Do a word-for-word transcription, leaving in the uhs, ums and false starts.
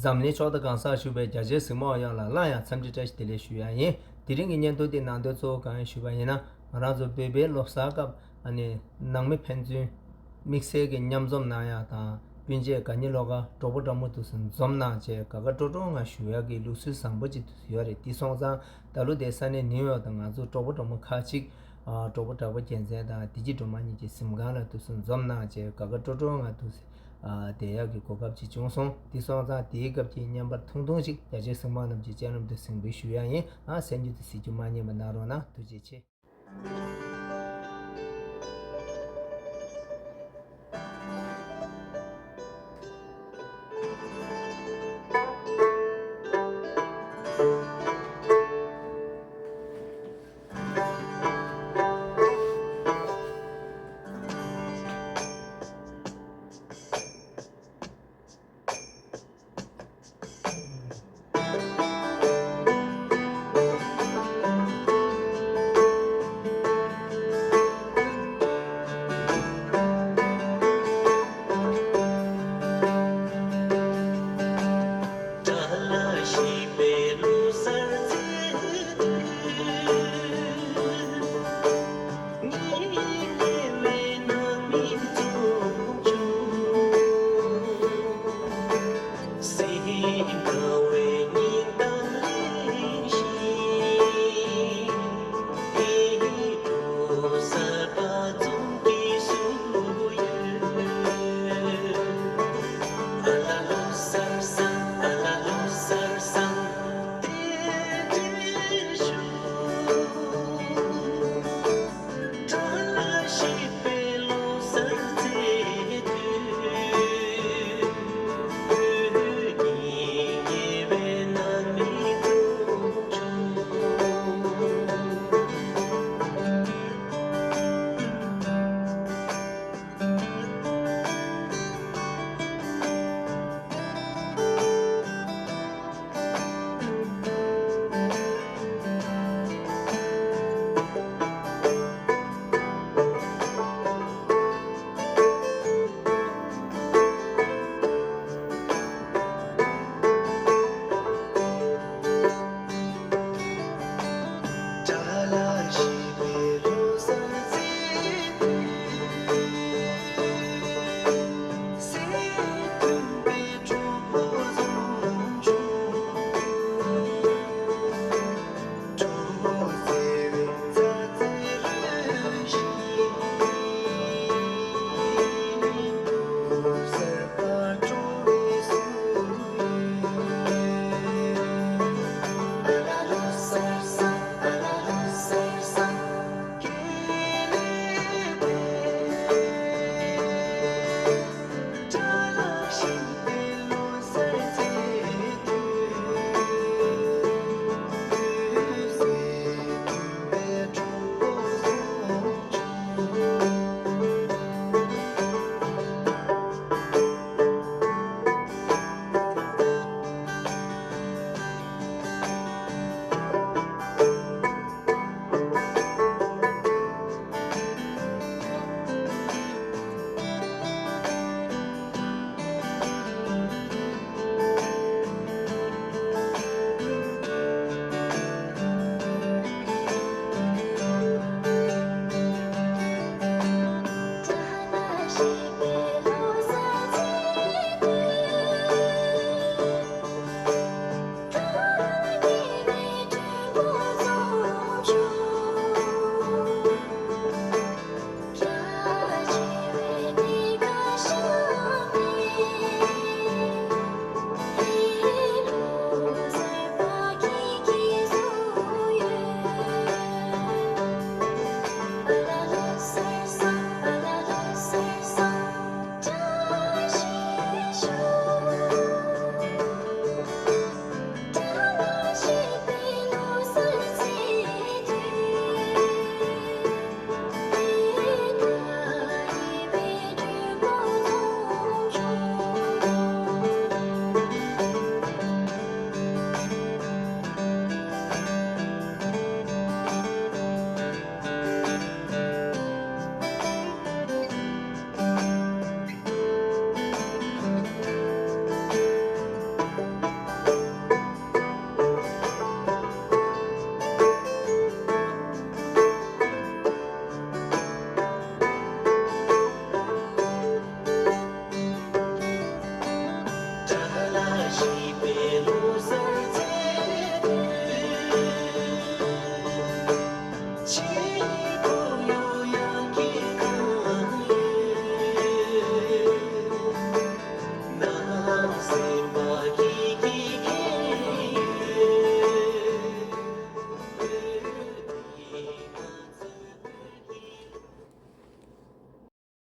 འཛམ་གླིང་ཕྱོགས་མཐའ་གང་སར་བཞུགས་པའི་རྒྱ་ཆེའི་གཟིགས་མོ་བ་ཡོངས་ལ་སླར་ཡང་འཚམས་འདྲི་བཀྲ་ཤིས་བདེ་ལེགས་ཞུ་ཡ་ཡིན། དེ་རིང་གི་བརྙན་ཐུང་འདི་ནང་དོན་གཙོ་བོ་གང་ཡིན་ཞུས་པ་ཡིན་ན། ང་རང་ཚོ་བོད་པའི་ལོ་གསར་སྐབས་ཨ་ནི་ནང་མི་ཕན་ཚུན་དམིགས་བསལ་གྱི་མཉམ་འཛོམས་གནང་ཡ་དང་། སྤུན་མཆེད་དགའ་ཉེ་བློ་དགའ་གྲོགས་པོ་འདྲ་མོ་དེ་ཚོ་འཛོམས་གནང་བྱས་དགའ་དགའ་སྤྲོ་སྤྲོ་ངང་བཞུགས་ཡ་གི་ལུགས་སྲོལ་བཟང་པོ་ཅིག་དེ་ཚོ་ཡོད་རེད། དེ་སོང་ཙང་ད་ལོ་དེ་ས་གནས་ནིའུ་ཡོག་དང་ང་ཚོ་གྲོགས་པོ་འདྲ་མོ་ཁག་ཅིག་ཨ་གྲོགས་པོ་གྲགས་པ་རྒྱལ་མཚན་དང་བདེ་སྐྱིད་སྒྲོལ་མ་གཉིས་ཀྱི་གཟིམ་ཁང་ལ་དེ་ཚོ་འཛོམས་གནང་བྱས་དགའ་དགའ་སྤྲོ་སྤྲོ་ངང་དེ་ཚོ་ཨ་བསྡད་ཡག་གི་གོ་སྐབས་ཅིག་བྱུང་སོང་། དེ་སོང་ཙང་དེའི་སྐབས་ཀྱི་བརྙན་པར་ཐུང་ཐུང་ཞིག་རྒྱ་ཆེའི་གཟིགས་མོ་རྣམས་ཀྱི་སྤྱན་ལམ་དུ་གཟིགས་འབུལ་ཞུ་ཡ་ཡིན། ཨ་གསན་རྒྱུ་དེ་གཟིགས་རྒྱུ་མ་བསྙེལ་བ་གནང་རོགས་གནང་། ཐུགས་རྗེ་ཆེ།